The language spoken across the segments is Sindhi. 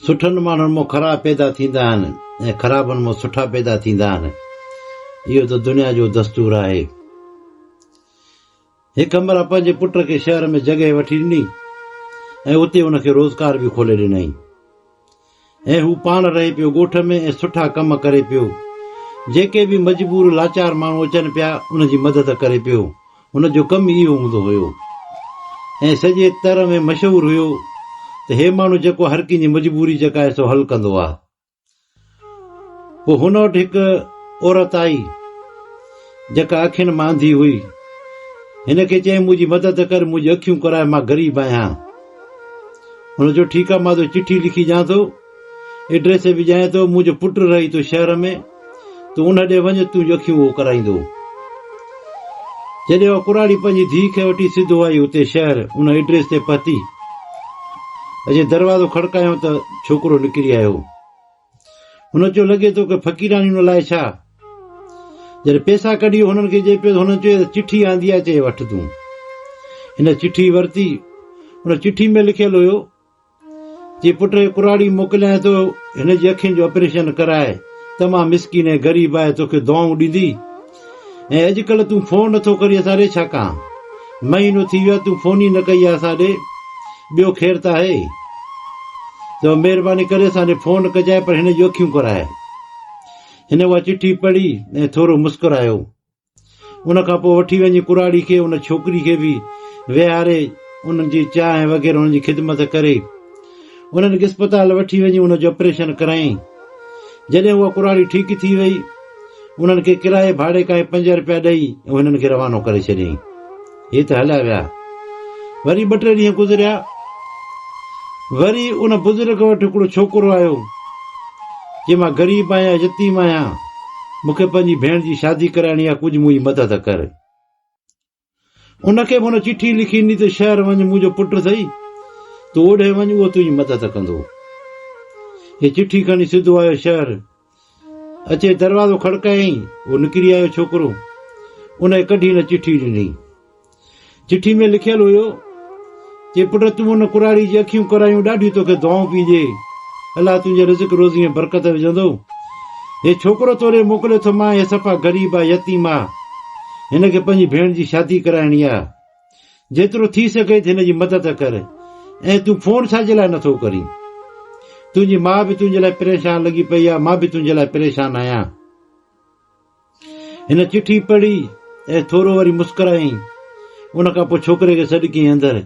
سٺن ماڻهن مان خراب پيدا ٿيندا آهن ۽ خرابن مان سٺا پيدا ٿيندا آهن. اهو ته دنيا جو دستور آهي. هڪ همراهه پنهنجي پٽ کي شهر ۾ جڳهه وٺي ڏني ۽ اتي ان کي روزگار به کولي ڏنائين ۽ هو پاڻ رهي پيو ڳوٺ ۾ ۽ سٺا ڪم ڪري پيو. جيڪي به مجبور لاچار ماڻهو اچن پيا ان جي مدد ڪري پيو. هن جو ڪم ئي اهو هوندو هيو ۽ سڄي تر ۾ مشهور هيو ته هي ماڻهو جيڪو هر ڪنهن جي مجبوري جيڪا آهي سو حل ڪندو آهي. پوء هن وٽ هڪ عورت آئي جيڪا اکين مان انڌي هئي. هن کي چيائين منهنجي مدد ڪر منهنجي اکيون ڪرائي مان غريب آهيان. هن چيو ٺيڪ آهي مان توکي چٺي لکي ڏيان ٿو. ايڊريس به ڄاڻين ٿو، منهنجو پٽ رهي ٿو شهر ۾، تون ان ڏي وڃ، تنهنجون اکيون اهو ڪرائيندو. جڏهن اها ڪراڙي پنهنجي ڌيء کي وٺي سڌو آئي اتي شهر ان ايڊريس تي پهتي. اچي دروازو کڙڪايائون ته ڇوڪرو نڪري آيو. هن چيو لڳي ٿو ڪي فقيراڻيون الائي ڇا. جڏهن پئسا ڪڍي هنن کي ڏئي پيو ته هنن چيو ته چٺي آندي آهي چئي وٺ تون. هن چٺي ورتي. ان چٺي ۾ لکيل هيو. جي پٽ کي ڪراڙي موڪليانء ٿو، هن جي اکين جو آپريشن ڪراء، تمام مسڪين ۽ غريب آهي، توکي دعائون ڏيندي. ۽ اڄڪلهه تون فون نٿو ڪرين اسان ڏي ڇا ڪان؟ مهينو ٿي ويو آهي تون فون ئي نه ڪئي آهي اسان ڏي، ٻيو خير ته آهي؟ چئو مهرباني ڪري اسان ڏي فون ڪجانء پر هن جون اکيون ڪراء. هن اها چٺي پڙهي ۽ ٿورو مسڪرايو. ان کان پوء وٺي وڃي ڪراڙي کي ان ڇوڪري کي به ويهاري انهن جي چانهه وغيره انهن جي خدمت ڪري انهن کي اسپتال وٺي وڃي ان جو آپريشن ڪرايائين. جڏهن اها ڪراڙي ٺيڪ ٿي وئي انهن کي ڪرايي ڀاڙي کان 5 رپيا ڏئي ۽ هنن کي روانو ڪري ڇڏيائين. هي ته هليا ويا. وري ٻه ٽي ڏينهن گذريا. وري ان بزرگ وٽ هڪڙو ڇوڪرو آيو، چي مان غريب آهيان، يتيم آهيان، مون کي پنهنجي ڀيڻ جي شادي ڪرائڻي آهي، ڪجهه منهنجي مدد ڪر. ان کي به هن چٺي لکي ڏني ته شهر وڃ، منهنجو پٽ اٿئي، تون اوڏهين وڃ، اهو تنهنجي مدد ڪندو. هي چٺي کڻي سڌو آيو شهر. اچي دروازو کڙڪايائين، اهو نڪري آيو ڇوڪرو. ان کي ڪڍي هن چٺي ڏني. چٺي ۾ لکيل هيو، چي پٽ تون ان ڪراڙي جي اکيون ڪرايون ڏاڍيون توکي دعائون پئي ڏي. الله تنهنجي رزق روزي ۾ برڪت وجهندو. هي ڇوڪرو تو ڏي موڪليو ٿو مان، هي صفا غريب آ، يتيم آ. هن کي پنهنجي ڀيڻ جي شادي ڪرائڻي آ. جيترو ٿي سگهي ته هن جي مدد ڪر ۽ تون فون ڇا جي لاء نٿو ڪرين؟ تنهنجي ماء به تنهنجي لاء پريشان لڳي پئي آهي، مان به تنهنجي لاء پريشان آهيان. هن چٺي پڙهي ۽ ٿورو وري مسڪرايائين. ان کان پوء ڇوڪري کي سڏ ڪيائين اندر.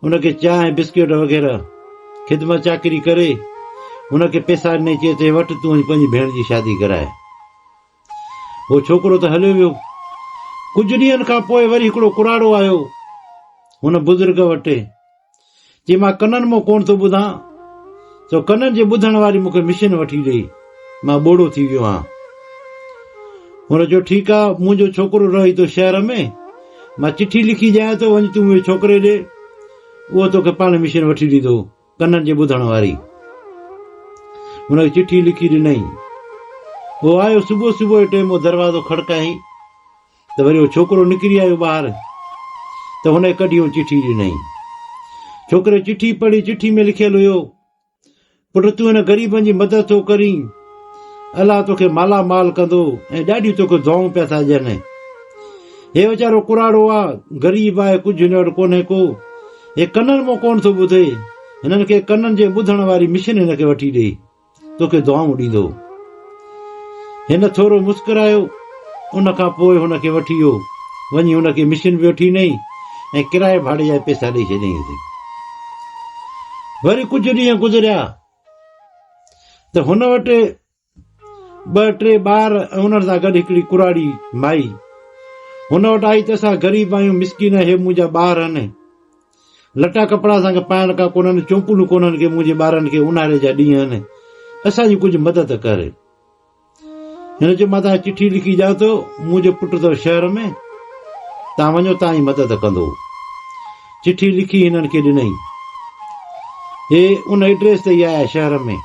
ان کي چانهه ۽ بسڪيٽ وغيره خدمت چاڪري ڪري هن کي پئسا ڏنائين چيس ته هي وٺ تون وڃي پنهنجي ڀيڻ جي شادي ڪراء. هو ڇوڪرو ته هليو ويو. ڪجهه ڏينهن کان پوء وري هڪڙو ڪراڙو آيو هن بزرگ وٽ. چي مان ڪنن مان ڪونه ٿو ٻڌان، سو ڪنن جي ٻڌڻ واري مون کي مشين وٺي ڏي، مان ٻوڙو ٿي ويو آهيان. هن چيو ٺيڪ آ، منهنجو ڇوڪرو رهي ٿو شهر ۾، مان چٺي لکي ڏيانء ٿو، وڃ تون منهنجي ڇوڪري ڏي، اهو توکي پاڻ مشين وٺي ڏيندو. ڪنن جي ٻڌڻ واري هن کي چٺي لکي ڏنائين. هو آيو صبح صبح جو ٽيم هو دروازو کڙڪايائين ته وري هو ڇوڪرو نڪري آيو ٻاهر ته هن کي ڪڍي هو چٺي ڏنائين. ڇوڪري چٺي پڙهي چٺي ۾ لکيل هيو پٽ تون هن غريبن جي مدد ٿو ڪرين الله توکي مالا مال ڪندو ۽ ڏاڍيون توکي دعائون پيا ٿا ڏين. هي ويچارو ڪراڙو آ، غريب آهي، ڪجهه هن وٽ ڪونهي ڪو. هي ڪنن مان ڪونه ٿو ٻڌي. هنن کي ڪنن جي ٻڌڻ واري مشين هن کي وٺي ڏي، توکي دعائون ڏيندو. هن ٿورو مسڪرايو. ان کان پوء هن کي وٺي ويو. وڃي هن کي مشين به وٺي ڏنائين ۽ ڪرايي ڀاڙي جا پئسا ڏئي ڇڏيائينس. وري ڪجهه ڏينهن گذريا ته هن وٽ ٻه ٽي ٻار ۽ انهن سان گڏ هڪڙي ڪراڙي مائي هن وٽ آئي ته اسان غريب آهيون مسڪين هي منهنجا ٻار آهن لٽا ڪپڙا اسان کي پائڻ کا ڪونهن چونپلون ڪونهن کي منهنجي ٻارن کي اونهاري جا ڏينهن آهن اسان جي ڪجهه مدد ڪر هن چيو مان توهان چٺي لکي ڏيان ٿو منهنجو پٽ اٿو شهر ۾ توهان وڃو توهان جي مدد ڪندو چٺي لکي هنن کي ڏنائين هي ان ايڊريس تي ئي آيا شهر ۾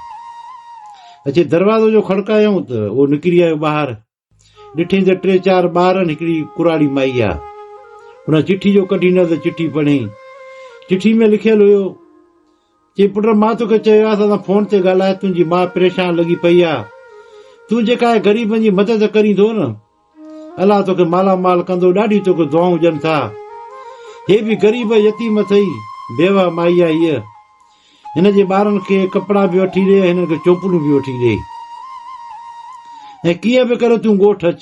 اچي دروازو جو کڙڪايائون ته اهو نڪري آيو ٻاهر. ڏٺئين ته ٽي چار ٻار ۽ هڪڙي ڪراڙي مائي آ. هن چٺي جو ڪڍي نه ته چٺي پڙهيائين. چٺي ۾ لکيل هيو. چي پٽ مان توکي چيو آهي اسان سان فون تي ڳالهاء تنهنجي ماء پريشان لڳي پئي آهي. تون جيڪا هي غريبن جي مدد ڪرين ٿو نه الله توکي مالا مال ڪندو ڏاڍيون توکي دعائون ڏين ٿا. هي به غريب يتيم اٿئي بيوه مائي آهي هيء. هن جي ٻارن کي ڪپڙا به وٺي ڏي ۽ هنن کي چوپلون به وٺي ڏي. ۽ ڪيئن به ڪري تون ڳوٺ اچ.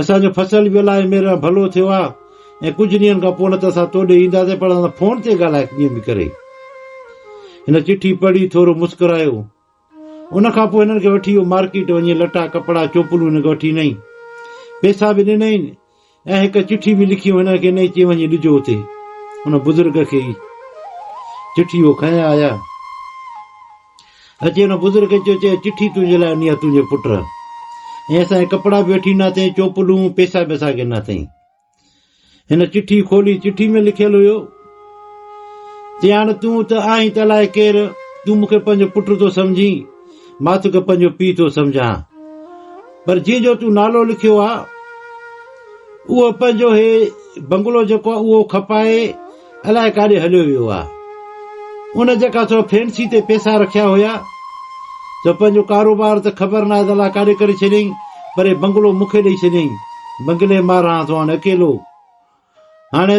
اسان جو فصل به الاهي مهربان ڀلو ٿيو آ ۽ ڪجهه ڏينهن کان پوء نه ته اسان توڏي اينداسين پر اسان سان فون تي ڳالهاء ڪيئن به ڪري. هن چٺي پڙهي ٿورو مسڪرايو. ان کان پوء هنن کي وٺي ويو مارڪيٽ وڃي لٽا ڪپڙا چوپلون هن کي وٺي ڏنائين. پئسا به ڏنائين ۽ هڪ چٺي به لکي هنن کي ڏنائين چي وڃي ڏجو اتي ان بزرگ کي ئي. چٺي هو کنيا آيا. اچي ان بزرگ کي چيو، چي چٺي تنهنجي لاء آندي آهي تنهنجي پٽ ۽ اسان کي ڪپڙا به وٺي ڏنا اٿئي، چوپلون، پئسا به اسان کي ڏنا اٿئي. هن چٺي کولي، چٺي ۾ لکيل هيو، چي هاڻ تون ته آهين ته الائي ڪير، تون مون کي پنهنجو پٽ ٿو سمجهين، مان توکي پنهنجو پيء ٿو سمجهان، پر جنهن جو تون نالو لکيو آهي، اهو پنهنجو هي بنگلو جيڪو آهي، اهو کپائي الائي ڪاڏي هليو ويو آ. ان جيڪا سو فينسي تي پيسا رکيا هيا سو پنهنجو ڪاروبار ته خبر ناهي ته الاء ڪاڏي ڪري ڇڏيائين پر هي بنگلو مون کي ڏئي ڇڏيائين. بنگلي مان رهان ٿو هاڻي اڪيلو. هاڻي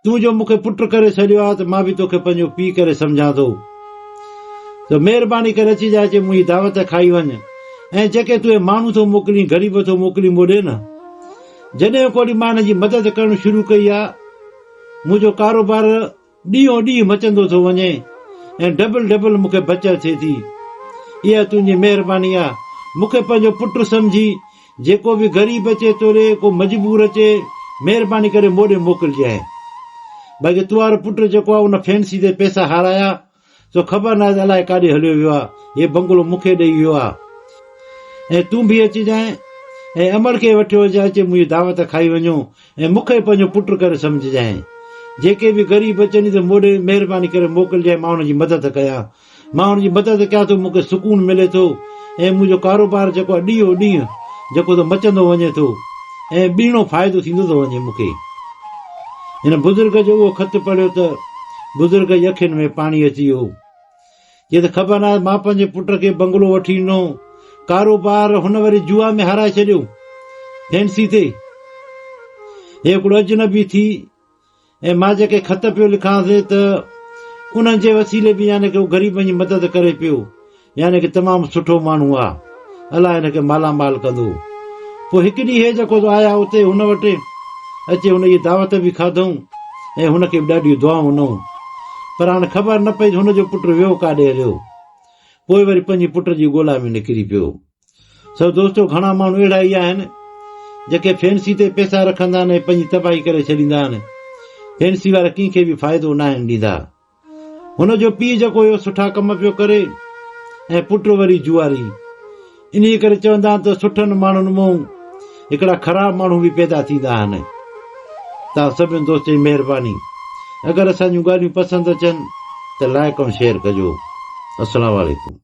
تون جو مون کي پٽ ڪري ڇڏيو آ ته مان به توکي پنهنجو پيء ڪري سمجهان ٿو. ته مهرباني ڪري اچي جا اچي منهنجي دعوت کائي وڃ ۽ جيڪي تون هي ماڻهو ٿو موڪلين غريب ٿو موڪلين مون ڏي نه جڏهن ڪوڙي مان هن جي مدد ڪرڻ شروع ڪئي آ منهنجو ڪاروبار ڏينهون ڏينهن مچندو ٿو وڃي ۽ ڊبل ڊبل مون کي بچت ٿئي ٿي. اها تنهنجي مهرباني آ. مون کي پنهنجو پٽ سمجهي جيڪو به غريب اچي توڏي ڪو مجبور اچي مهرباني ڪري مون ڏي موڪلجانء. باقي تو وارو پٽ جيڪو آ ان فينسي تي پئسا هارايا سو خبر ناهي ته الائي ڪاڏي هليو ويو آ. هي بنگلو مون کي ڏئي ويو آ ۽ تون به اچجانء ۽ امڙ کي وٺيو اچجانء اچي منهنجي دعوت کائي وڃو ۽ مون کي پنهنجو پٽ ڪري سمجهجانء. جيڪي به غريب اچن ته مون ڏي مهرباني ڪري موڪلجانء مان انهن جي مدد ڪيان. مان انهن جي مدد ڪيان ٿو مون کي سڪون ملي ٿو ۽ منهنجو ڪاروبار جيڪو آهي ڏينهون ڏينهن جيڪو ته مچندو وڃي ٿو ۽ ٻيڻو فائدو ٿيندو ٿو وڃي مون کي. هن بزرگ جو اهو خط پڙهيو ته بزرگ جي اکين ۾ پاڻي اچي ويو. چي ته خبر ناهي مان پنهنجي پٽ کي بنگلو وٺي ڏنو، ڪاروبار هن وري جوا ۾ هارائي ڇڏيو. فينسي تي هي هڪڙو اجنبي ٿي ۽ مان جيڪي خط پيو لکانس ته انهن جي وسيلي به يعني ڪه هو غريبن جي مدد ڪري پيو يعني ڪه تمام سٺو ماڻهو آ الله هن کي مالا مال ڪندو. پوء هڪ ڏينهن هي جيڪو آيا اتي هن وٽ اچي هن جي دعوت به کاڌئون ۽ هن کي به ڏاڍيون دعائون ڏنئون. پر هاڻ خبر نه پئي ته هن جو پٽ ويو ڪاڏي هليو. پوء وري پنهنجي پٽ جي ڳولا ۾ نڪري پيو. سو دوستو گهڻا ماڻهو اهڙا ئي آهن جيڪي فينسي تي پئسا رکندا آهن ۽ پنهنجي تباهي ڪري ڇڏيندا آهن. فينسي وارا ڪنهن کي به فائدو ناهن ڏيندا. هن جو پيء جيڪو هيو سٺا ڪم پيو ڪري ۽ پٽ وري جواري. انهيء ڪري چوندا آهن ته سٺن ماڻهن مئون هڪڙا خراب ماڻهو به پيدا ٿيندا آهن. توهان سڀني دوستن جي مهرباني. اگر اسان جون ڳالهيون پسند اچن ته لائيڪ ۽ شيئر ڪجو. السلام عليڪم.